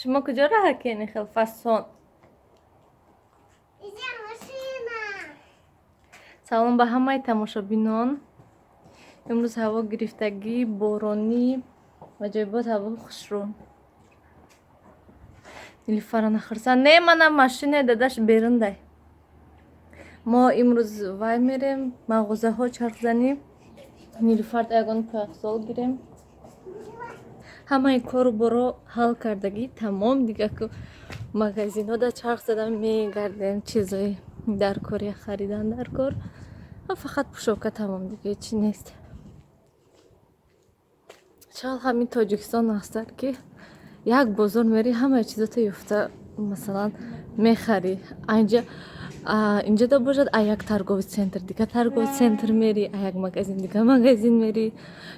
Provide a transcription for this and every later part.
Шумо куҷо раҳа кени хел фасон? Салом ба ҳамаи тамошобинон. Имрӯз ҳаво гирифтагӣ, боронӣ ва ҷойбод ҳаво хушрӯ. Нилуфара нахӯрсан. Не, мана машине дадаш берундай. Мо имрӯз вай мерем, мағозаҳо чархзанӣ. Нилуфарда ягон пойафзол гирем. Ҳамаи кору боро ҳал кардагӣ, тамом, дига ку магазинҳо да чарх зада мегардем, чизои дар кор я харидан дар кор. Фақат пӯшока, тамом, дига чӣ нест. Чал ҳамин Тоҷикистон ҳастад, ки як бозор мери, ҳамаи чизото ёфта, масалан, мехарӣ. Анҷа инҷода бошад, а як торговый центр дига торговый центр мери, а як магазин дига магазин мери,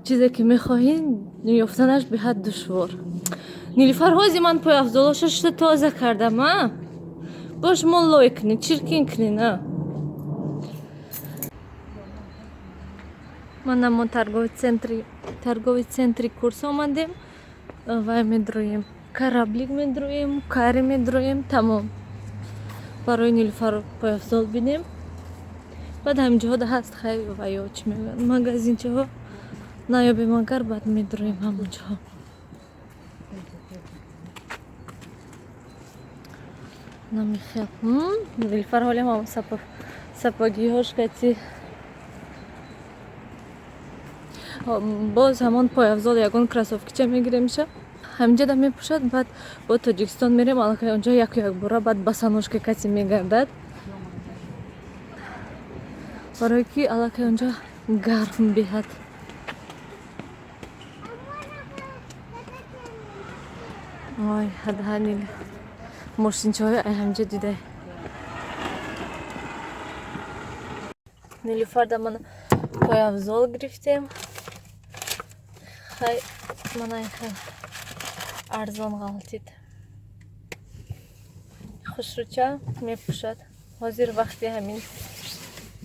чизе ки мехоҳӣ, ёфтанаш беҳад душвор. Нилуфар, ҳози ман пойафзолоша шута тоза кардам, а бош мо лой кунӣ, чиркин кунӣ на. Мана мо торговый центри Курс омадем, вай медроем, Кораблик медроем, кари медроем, тамом. Барои Нилуфар пойафзол бинем. Баъд ҳаминҷоҳо ҳаст, хай, ва ё чӣ мегӯянд, магазинчаҳо наёбем агар, баъд медроем ҳамонҷоҳо. Намихел. Нилуфар ҳоле ҳам сапогиҳош кати боз ҳамон пойафзол, ягон кроссовкича мегиремша, ҳаминҷода мепӯшад. Баъд бо Тоҷикистон мерем, аллакай онҷо яку якбора баъд босоножка касе мегардад, барое ки аллакай онҷо гарм беҳад. Ой, ҳадҳанил мошинчаҳои ай ҳаминҷо дидай. Нилуфарда мана пойафзол гирифтем. Хай, мана хел арзон ғалтид, хушрӯча мепӯшад. Ҳозир вақти ҳамин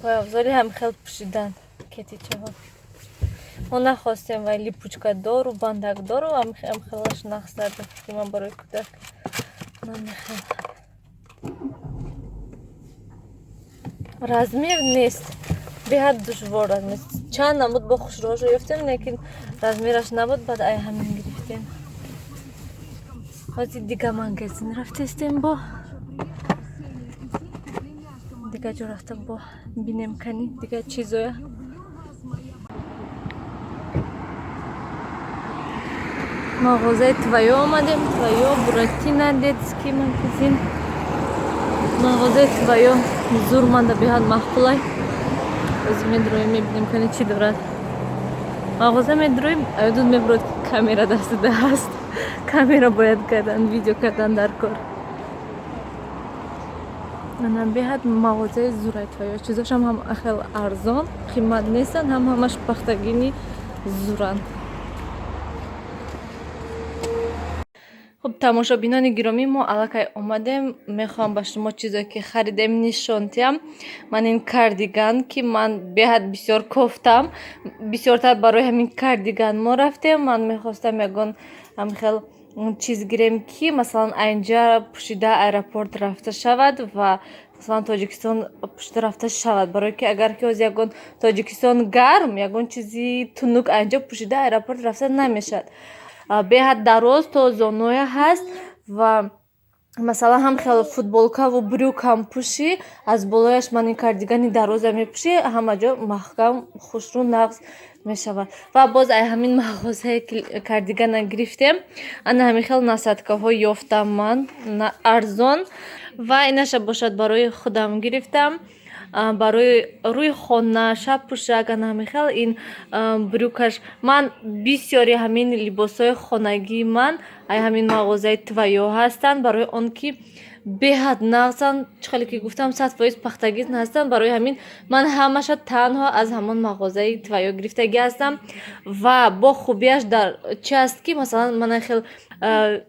пойафзоли ҳам хел пӯшидан кетичаҳо. Мо нахостем вай липучкадору бандакдору, ҳамхелаш нақс дар фикри ман барои кӯдак намехел. Размер нест, беҳад душвор размер. Чанд намуд бо хушрӯҳошо ёфтем, лекин размераш набуд, баъд ай ҳамин гирифтем. Ҳозир дига магазин рафтестем, бо дига ҷо рафта бо бинем, кани дига чизоя. Мағозаи Твоё омадем, Твоё, Буратино, детский магазин. Мағозаи Твоё зур, манда беҳад маъқулай. Ҳозир медроем, мебинем, кани чӣ дорад. Мағоза медроем, аёдут мебурад, ки камера дастида ҳаст, камера бояд кардан, видео кардан дар кор. Ана беҳад мағозаи зурай Твоё, чизошам ҳам хел арзон, қимат нестанд, ҳам ҳамаш пахтагини зуранд. Хуб, тамошобинони гиромӣ, мо аллакай омадем. Мехоҳам ба шумо чизое ки харидем нишон диҳам. Ман ин кардиган, ки ман беҳад бисёр кофтам, бисёртар барои ҳамин кардиган мо рафтем. Ман мехостам ягон ҳамхел чиз гирем, ки масалан айнҷа пӯшида аэропорт рафта шавад ва масалан Тоҷикистон пӯшида рафта шавад, барое ки агар ки ҳоз ягон Тоҷикистон гарм, ягон чизи тунук айнҷа пӯшида аэропорт рафта намешавад. Беҳад дароз, то зоноя ҳаст ва масалан ҳам хел футболкаву брюкам пӯшӣ, аз болояш ман ин кардигани дароза мепӯшӣ, ҳама ҷо маҳкам, хушрӯ, нағз мешавад. Ва боз ай ҳамин мағозае ки кардигана гирифтем, ана ҳамин хел насадкаҳо ёфтам ман арзон. Ва инаша бошад барои худам гирифтам, барои рӯи хона, шаб пӯшак, ана ҳамин хел ин брюкаш. Ман бисёри ҳамин либосҳои хонагии ман ай ҳамин мағозаи Твоё ҳастанд, барои он ки беҳад нағзанд. Чӣ хеле ки гуфтам, 100% пахтагин ҳастанд. Барои ҳамин ман ҳамаша танҳо аз ҳамон мағозаи Твоё гирифтагӣ ҳастам. Ва бо хубияш дар чи аст, ки масалан мана хел,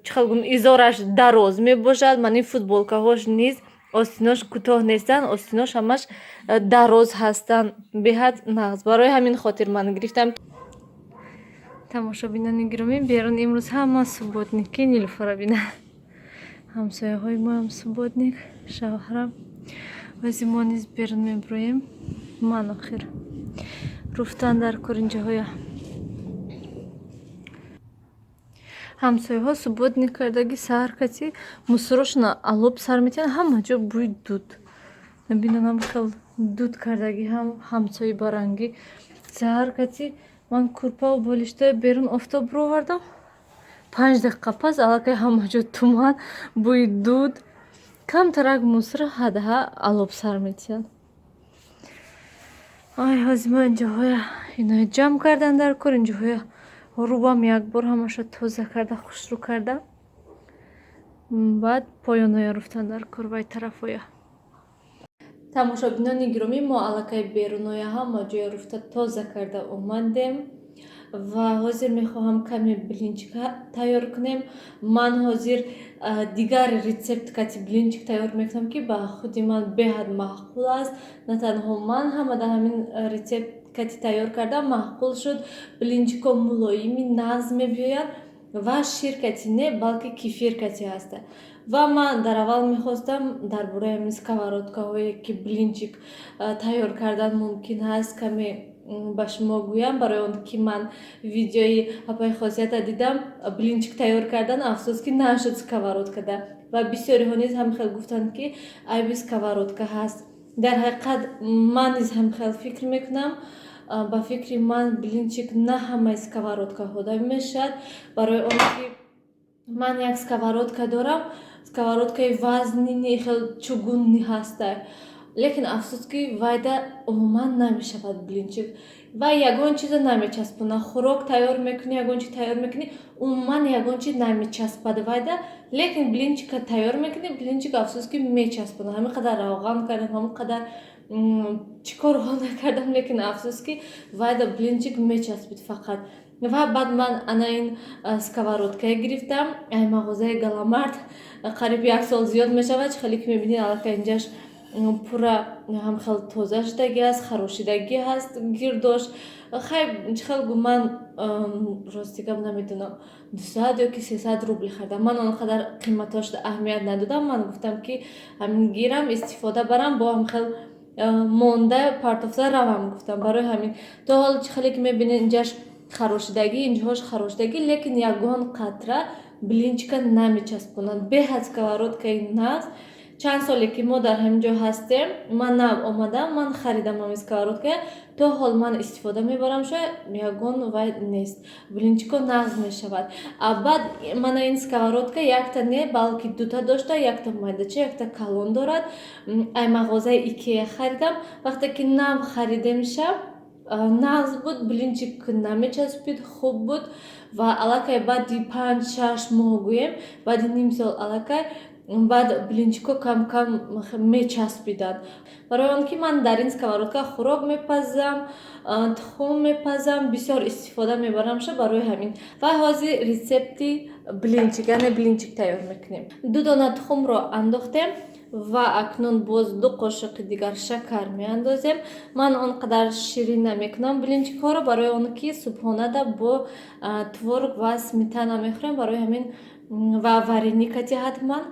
чӣ хел гум, изораш дароз мебошад. Ман ин футболкаҳош низ остинош кӯтоҳ нестанд, остинош ҳамаш дароз ҳастанд, беҳад нағз. Барои ҳамин хотир ман гирифтам. Тамошобинони гиромӣ, берун имрӯз ҳама субботники. Нилуфара бина. Ҳамсояҳои моам субботник, шавҳарам. Ози мо низ берун мебуроем. Ман охир руфтан дар кор инҷоҳоя. Ҳамсояҳо субботник кардаги, саҳар кати мусорошона алоб сар метиҳанд, ҳама ҷо бӯи дуд. Набинам, хел дуд кардаги ҳам ҳамсои барангӣ. Саҳар кати ман курпаву болиштаи берун офтоб бировардам, 5 дақиқа пас аллакай ҳама ҷо туман, бӯи дуд. Камтарак мусора ҳадаҳа алоб сар метиҳанд. Ай, ҳозир мо инҷоҳоя иноя ҷамъ кардан дар кор, инҷоҳоя рубам як бор ҳамаша тоза карда, хушрӯ карда, баъд поёноя руфтан дар кор, вай тарафоя. Тамошобинони гиромӣ, мо аллакай беруноя ҳама ҷоя руфта, тоза карда омадем ва ҳозир мехоҳам каме блинчик тайёр кунем. Ман ҳозир дигар рецепт кати блинчик тайёр мекунам, ки ба худи ман беҳад маъқул аст. На танҳо ман, ҳама дар ҳамин рецепт кати тайёр кардам, маъқул шуд. Блинчикҳо мулоими нағз мебиёянд ва шир кати не, балки кефир кати ҳастанд. Ва ман дар аввал мехостам дар бораи ҳамин сковородкаҳое, ки блинчик тайёр кардан мумкин ҳаст, каме ба шумо гӯям, барои он ки ман видеои апаи Хосията дидам, блинчик тайёр кардан, афсӯс, ки нашуд сковородкада. Ва бисёриҳо низ ҳам хел гуфтанд, ки айби сковородка ҳаст. Дар ҳақиқат, ман низ ҳам хел фикр мекунам. Ба фикри ман, блинчик на ҳамаи сковородкаҳода мешавад, барои он ки ман як сковородка дорам, сковородкаи вазнини, хел чугунни ҳаста, лекин афсӯс, ки вайда умуман намешавад блинчик. Вай ягон чизо намечаспонад. Хӯрок тайёр мекунӣ, ягон чи тайёр мекунӣ, умуман ягон чи намечаспад вайда, лекин блинчика тайёр мекунӣ, блинчик, афсӯс, ки мечаспонад. Ҳамин қадар равған кардам, ҳамин қадар чӣ корҳо накардам, лекин афсӯс, ки вайда блинчик мечаспид фақат. Ва баъд ман ана ин сковородкае гирифтам ай мағозаи Галамарт, қариб як сол зиёд мешавад. Чӣ хеле ки мебинед, аллакай инҷаш пурра ҳам хел тоза шудагӣ аст, харошидагӣ ҳаст гирдош. Хай, чӣ хел гу, ман рости гап намедонам, 200 ё ки 300 рубл харидам. Ман он қадар қиматҳошро аҳамият надодам. Ман гуфтам, ки ҳамин гирам, истифода барам, бо ҳам хел монда партофта равам гуфтам. Барои ҳамин то ҳол, чӣ хеле ки мебинед, инҷаш харошидагӣ, инҷоҳош харошидагӣ, лекин ягон қатра блинчика намечаспонад. Беҳад сковородкаи нағз. Чанд соле ки мо дар ҳамин ҷо ҳастем, ман нав омадам, ман харидам ҳамин сковородкая, то ҳол ман истифода мебарам, шояд ягон вай нест, блинчико нағз мешавад. А баъд мана ин сковородка якта не, балки дута дошта, якта майдача, якта калон дорад. Ай мағозаи Икея харидам. Вақте ки нав харидемша, нағз буд, блинчик намечаспид, хуб буд. Ва аллакай баъди 5-6 моҳ гӯем, баъди ним сол аллакай баъд блинчикҳо кам-кам мечаспиданд, барои он ки ман дар ин сковородка хӯрок мепазам, тухм мепазам, бисёр истифода мебарамша. Барои ҳамин. Ва ҳозир рецепти блинчик, яъне блинчик тайёр мекунем. Ду дона тухмро андохтем ва акнун боз 2 қошиқи дигар шакар меандозем. Ман он қадар ширин намекунам блинчикҳоро, барои он ки субҳонада бо творог ва сметана мехӯрем, барои ҳамин ва вареникати ҳатман.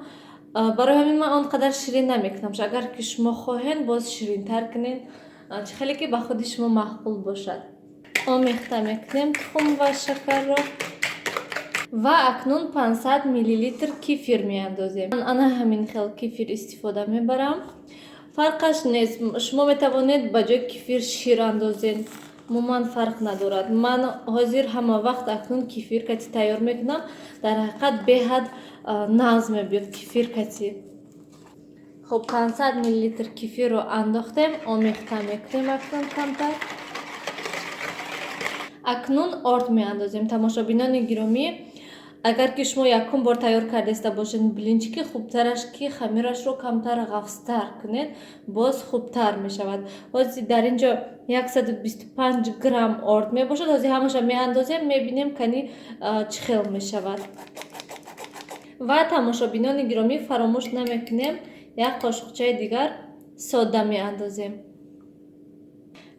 Барои ҳамин ман он қадар ширин намекунам. Агар ки шумо хоҳед, боз ширинтар кунед, чӣ хеле ки ба худи шумо маъқул бошад. Омехта мекунем тухм ва шакарро ва акнун 500 миллилитр кефир меандозем. Ман ана ҳамин хел кефир истифода мебарам, фарқаш нест, шумо метавонед ба ҷои кефир шир андозед, умуман фарқ надорад. Ман ҳозир ҳама вақт акнун кефир кати тайёр мекунам. Дар ҳақиқат, беҳад нағз мебиёд кефир кати. Хуб, 500 миллилитр кефирро андохтем, омехта мекунем акнун камтар. Акнун орд меандозем. Тамошобинони гиромӣ, агар ки шумо якум бор тайёр кардаиста бошед блинчики, хубтараш ки хамирашро камтар ғафзтар кунед, боз хубтар мешавад. Ҳозир дар ин ҷо 125 грамм орд мебошад. Ҳозир ҳамаша меандозем, мебинем, кани чӣ хел мешавад. Ва, тамошобинони гиромӣ, фаромӯш намекунем, як қошуқчаи дигар сода меандозем.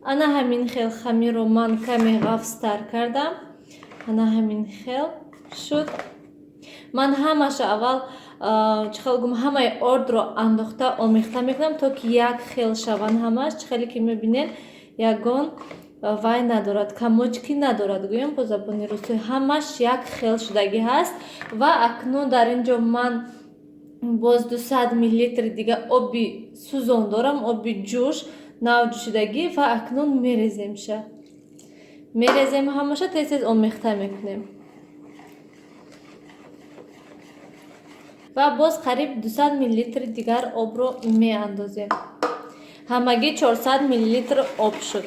Ана ҳамин хел хамирро ман каме ғафзтар кардам, ана ҳамин хел шуд. Ман ҳамаша аввал Чӣ хел гум, ҳамаи ордро андохта омехта мекунам, то ки як хел шаванд ҳамааш. Чӣ хеле ки мебинед, ягон вай надорад, комочки надорад, гӯем бо забони русӣ, ҳамаш як хел шудагӣ ҳаст. Ва акнун дар ин ҷо ман боз 200 миллилитри дига оби сӯзон дорам, оби ҷӯш, нав ҷӯшидагӣ, ва акнун мереземша, мерезем ҳамаша, тез тез омехта мекунем. Ва боз қариб 200 миллилитри дигар обро меандозем. Ҳамагӣ 400 миллилитр об шуд.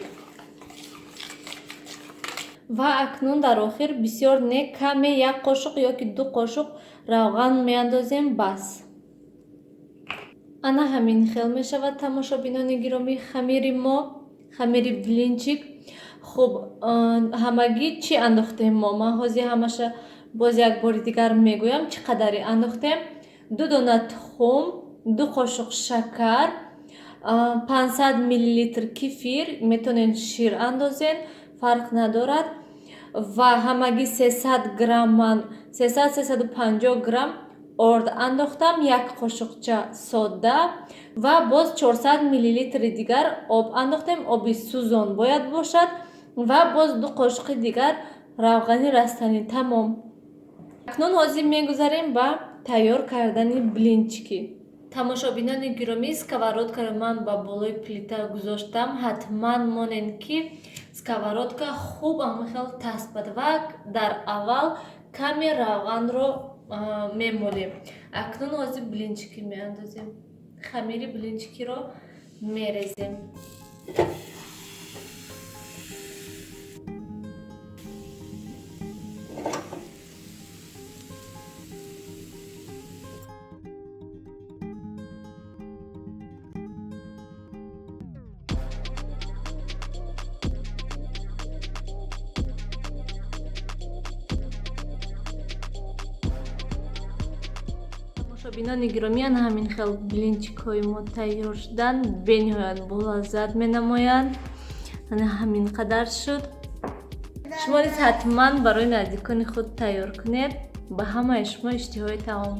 Ва акнун дар охир бисёр не, каме, як қошуқ ёки 2 қошуқ равған меандозем, бас. Ана ҳамин хел мешавад, тамошобинони гиромӣ, хамири мо, хамири блинчик. Хуб, ҳамагӣ чӣ андохтем мо? Ман ҳозир ҳамаша боз як бори дигар мегӯям, чӣ қадаре андохтем. 2 дона тухм, 2 қошуқ шакар, 500 миллилитр кефир, метавонед шир андозен, фарқ надорад. Ва ҳамагӣ 300 грамм, ман 300, 350 грамм орд андохтам, як қошуқча сода ва боз 400 миллилитри дигар об андохтем, оби сӯзон бояд бошад, ва боз 2 қошуқи дигар равғани растанӣ. Тамом. Акнун ҳозир мегузарем ба тайёр кардани блинчики. Тамошобинони гиромӣ, сковородкаро ман ба болои плита гузоштам. Ҳатман монед, ки сковородка хуб ҳамин таспад ва дар аввал каме равғанро мемолем. Акнун ҳозир блинчики меандозем, хамири блинчикиро мерезем. Тамошобинони гиромӣ, ана ҳамин хел блинчикҳои мо тайёр шуданд, бениҳоят болаззат менамоянд. Ана ҳамин қадар шуд. Шумо низ ҳатман барои наздикони худ тайёр кунед. Ба ҳамаи шумо иштиҳои таом.